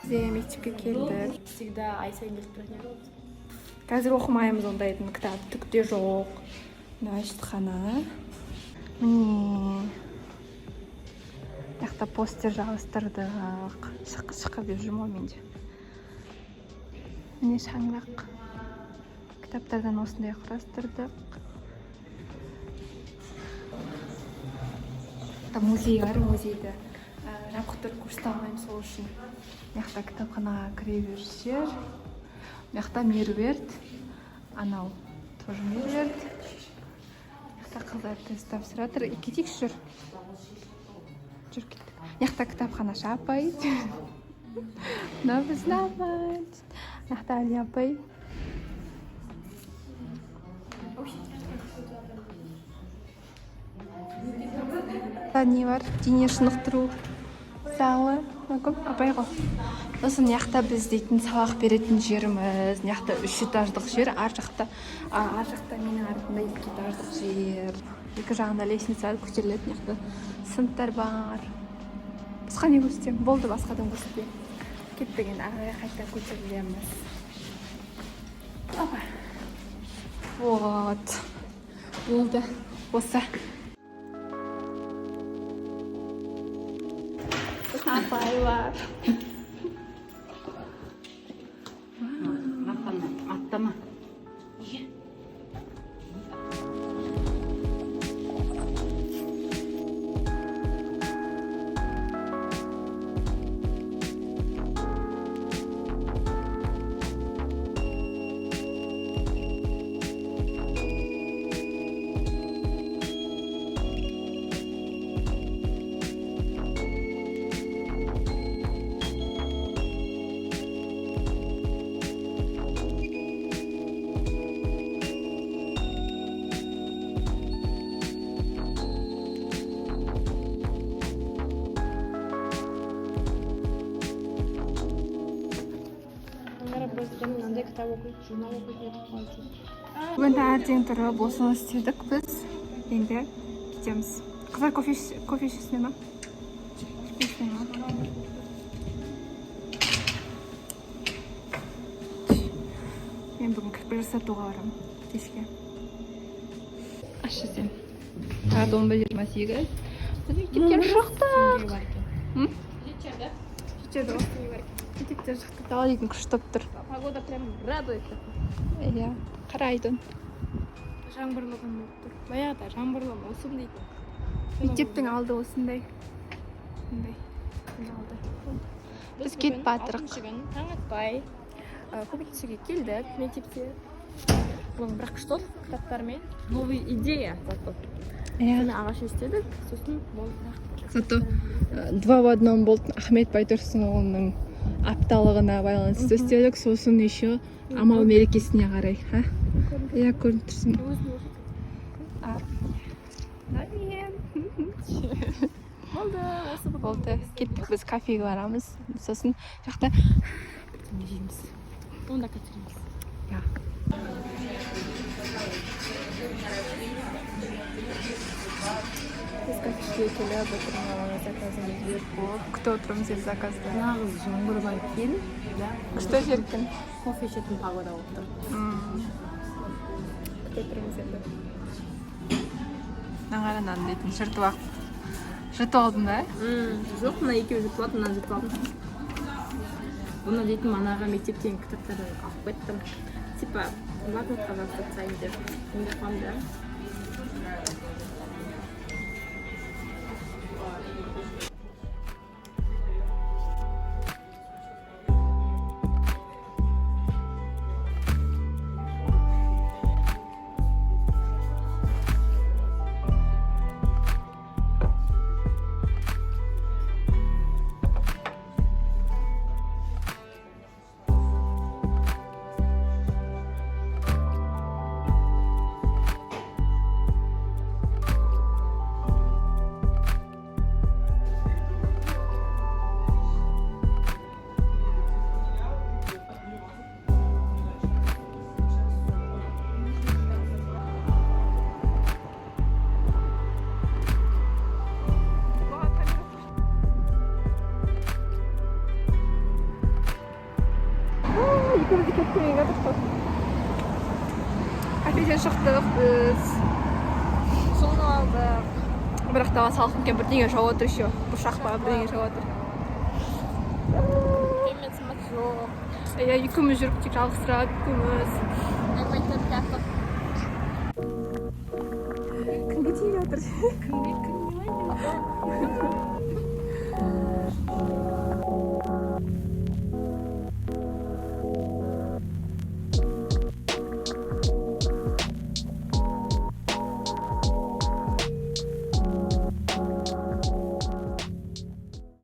Бізде мектепке келдік. Всегда ай сайын келіп тұратын еді. Қазір оқымаймыз ондайдың, кітап түк те жоқ. Мына әжетхана. Міне. Мына жақта постер жабыстырдық. Шыққы шыққы деп жүрмін ғой менде. Міне шаңырақ. Кітаптардан осындай құрастырдық. Там музей бар, музейді жабық тұрып көрсете алмаймын сол үшін. Мына жақта кітапханаға кіре беріс жер. Мына жақта Меруерт. Анау тоже Меруерт. Мына жақта қыздар тест тапсырып жатыр. Кетейікші, жүр. Жүр, кеттік. Мына жақта кітапханашы апай. Мынау біздің апай. Мына жақта Әлия апай. Не бар? Дене шынықтыру залы. Мына кім? Апай ғой. Сосын мына жақта біз дейтін сабақ беретін жеріміз. Мына жақта үш этаждық жер, ар жақта, ар жақта менің артымда екі этаждық жер. Екі жағында лестница көтеріледі, мына жақта сыныптар бар. Басқа не көрсетемін? Болды, басқадан көрсетпеймін. Кеттік енді, ары қарай қайта көтерілеміз. Опа. Вот. Болды. Осы. Сосын апай бар. Аттама. Мынандай кітап оқиды, журнал оқитын едік қой. Бүгін таңертең тұрып осыны істедік біз. Енді кетеміз. Қыздар, кофе ішесіңдер ма? Ішпейсіңдер ма? Мен бүгін кірпіш жасатуға барамын кешке. Аш сен. Сағат 11:28. Біз мектептен шықтық. М? Жетеді ғой. Мектептен шықтық. Дала дейтін күшті болып тұр. Погода прям радует. Иә, қара айдын. Жаңбырлы күн болып тұр. Баяғыда жаңбырлы маусым дейтін. Мектептің алды осындай. Осындай. Алды. Біз кетіп батырық. Алтыншы күн таң атпай көмектесуге келдік мектепте. Бүгін бірақ күшті болдық кітаптармен. Новый идея зато. Иә. Соны ағаш істедік, сосын болды. Зато два в одном болды. Ахмет Байтұрсынұлының апталығына байланысты істедік. Сосын еще амал мерекесіне қарай. Ха? Иә, көрініп тұрсың. Өзің оқы. А. Мен. Болды, осы бүгін. Болды. Кеттік, біз кафеге барамыз. Сосын жақта бірдеңе жейміз. Онда көтереміз. Иә. Біз кафеге келіп отырмыз, заказымыз беріп болып, күтіп отырмыз енді заказды. Нағыз жаңбыр бар екен. Күшті жер екен. Кофе ішетін погода болып тұр. Күтіп отырмыз енді. Мына қара, нан дейтін жыртып ақ. Жыртып алдың ба? Жоқ, мына екеуі жыртып алдым, мынаны жыртып алдым. Бұны дейтін манағы мектептен кітаптардан алып кеттім. Типа блокнотқа жазып тастайын деп. Ондай қыламын да. Екеуміз де кетіп келмей жатырмыз қой. Кафеден шықтық біз. Соны алдық. Бірақ дала салқын екен, бірдеңе жауып отыр еще. Бұршақ па, бірдеңе жауып отыр. Мен Самат жоқ. Иә, екеуміз жүріп тек жалғызсырап екеуміз. Айтып жаттық. Кімге тиіп жатыр? Кімге, кім?